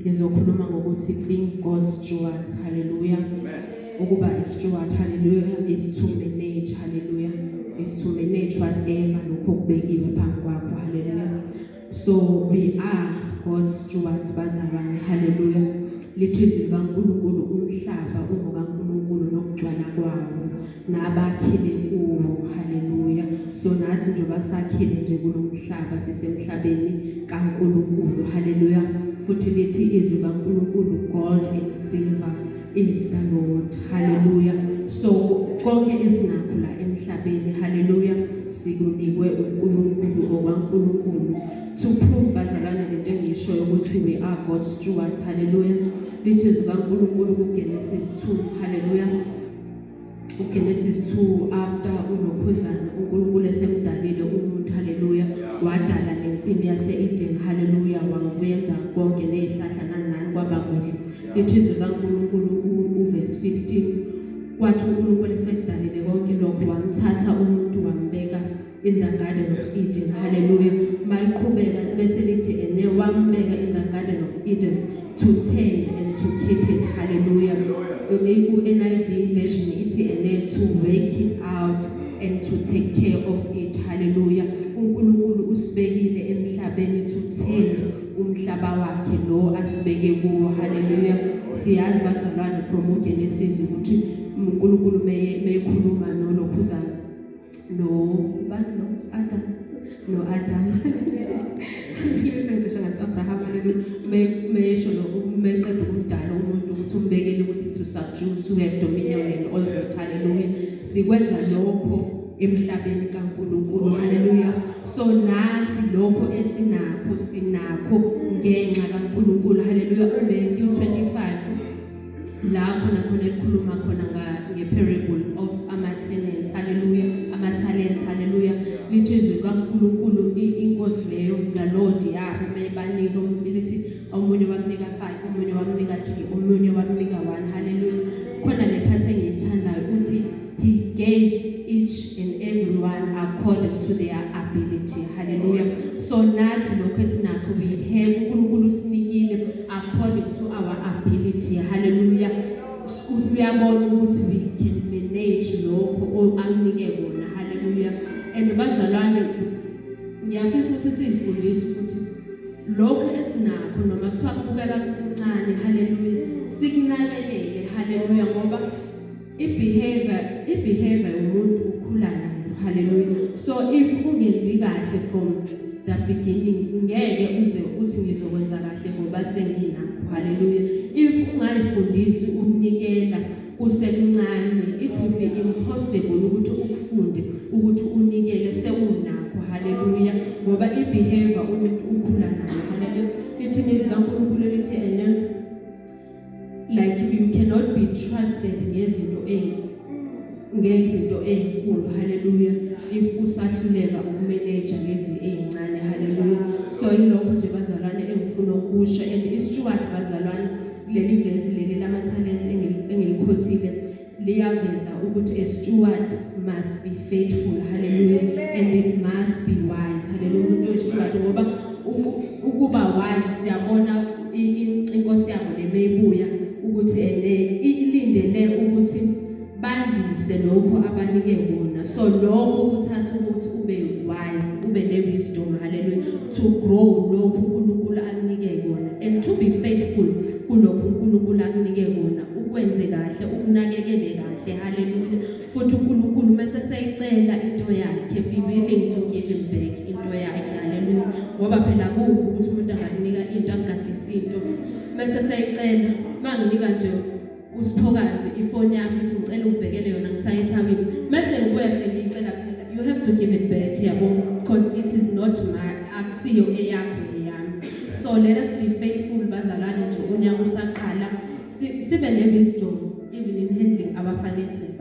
Ngizokhuluma ngokuthi being God's stewards. Hallelujah. Ukuba i-steward, hallelujah, is to manage, hallelujah, is to manage whatever lokho okubekiwe phambi kwakho. Hallelujah. So we are God's stewards, bazalwane. Hallelujah. Lithi izwi likaNkulunkulu, umhlaba ungokaNkulunkulu nokugcwala kwawo nabakhile kuwo. Hallelujah. So nathi njengoba sakhile nje kulomhlaba, sisemhlabeni kaNkulunkulu. Hallelujah. Futhi lithi izwi kaNkulunkulu, "Gold and silver is the Lord." Hallelujah. So konke esinakho la emhlabeni, hallelujah, sikunikwe uNkulunkulu, okwaNkulunkulu. To prove, bazalwane, lento engiyishoyo ukuthi we are God's stewards, hallelujah, lithi izwi kaNkulunkulu kuGenesis 2, hallelujah, uGenesis 2, after ulokhuzana uNkulunkulu esemdalile umuntu, haleluya, wadala nensimbi yase-Eden, haleluya, wakuyenza konke nezihlahla nani nani, kwaba kuhle. Lithi izwi kaNkulunkulu uverse 15, kwathi uNkulunkulu esekudalile konke lokho, wamthatha umuntu wambeka in the Garden of Eden. Hallelujah. Maliqhubeka bese lithi ene wambeka in the Garden of Eden to tend and to keep it. Hallelujah. U-NIV version ithi ene to work it out and to take care of it. Hallelujah. UNkulunkulu usibekile emhlabeni to tend umhlaba wakhe lo asibeke kuwo. Hallelujah. Siyazi, bazalwane, from uGenesis ukuthi uNkulunkulu meyekhuluma nolokhuzana no bani, no Adam, no Adam, sengisho ngathi Abraham, haleluya, mesho lo meqeda ukumdala umuntu ukuthi umbekele ukuthi to subdue, to have dominion and all that. Hallelujah. Sikwenza lokho emhlabeni kaNkulunkulu. Haleluya. So nathi lokho esinakho, sinakho ngenxa kaNkulunkulu. Haleluya. UMatthew 25 la khona khona elikhuluma khona nge-parable of ama-tenants, haleluya, ama-talents. Haleluya. Lithi izwi kaNkulunkulu, inkosi leyo, the Lord yabo, mebanika, lithi omunye wamnika 5, omunye wamnika 3, omunye wamnika 1. Haleluya. Khona le part engiyithandayo, uthi he gave each and every one according to their ability. Hallelujah. So nathi lokho esinakho, we have, uNkulunkulu usinikile according to our ability. Hallelujah. Uyabona ukuthi we can manage lokho amnike kona. Hallelujah. And bazalwane, ngiyafisa ukuthi siyifundise ukuthi lokho esinakho, noma kuthiwa kubukeka kuncane, haleluya, sikunakekele. Haleluya. Ngoba i-behavior yomuntu ukhula nayo. Haleluya. So if ungenzi kahle from the beginning, ngeke uze uthi ngizokwenza kahle ngoba senginakho. Haleluya. If ungayifundisi ukunikela kusekuncane, it will be impossible ukuthi ukufunde ukuthi unikele sewunakho. Haleluya. Ngoba i-behavior umuntu ukhula nayo. Haleluya. Lithi izwi kaNkulunkulu, lithi ene like you cannot be trusted ngezinto ezinkulu, haleluya, if usahluleka ukumanage lezi ezincane. Haleluya. So yilokho nje, bazalwane, engifuna ukusho. And i-steward, bazalwane, kuleli verse leli lama-talent engilikhothile, liyaveza ukuthi a steward must be faithful, hallelujah, and it must be wise. Hallelujah. Umuntu oyi-steward, ngoba ukuba wise, siyabona inkosi yabo lemeyibuya ukuthi ene ilindele ukuthi bandise lokho abanike kona. So lokho kuthatha ukuthi ube wise, ube ne-wisdom, hallelujah, to grow lokhu uNkulunkulu akunike kona and to be faithful kulokhu uNkulunkulu akunike kona, ukwenze kahle, ukunakekele kahle. Hallelujah. Futhi uNkulunkulu mase seyicela into yakhe, be willing to give him back into yakhe. Hallelujah. Ngoba phela kubi ukuthi umuntu angakunika into, akugadise into, mase seyicela. Manginika nje usiphokazi ifoni yami, ithi ngicela ungibhekele yona ngisaye eThekwini, mase ngibuya sengiyicela phela, you have to give it back, yabo, because it is not my, akusiyo eyakho, eyami. So let us be faithful, bazalwane. Nje unyaka usaqala, sibe ne-wisdom even in handling our finances.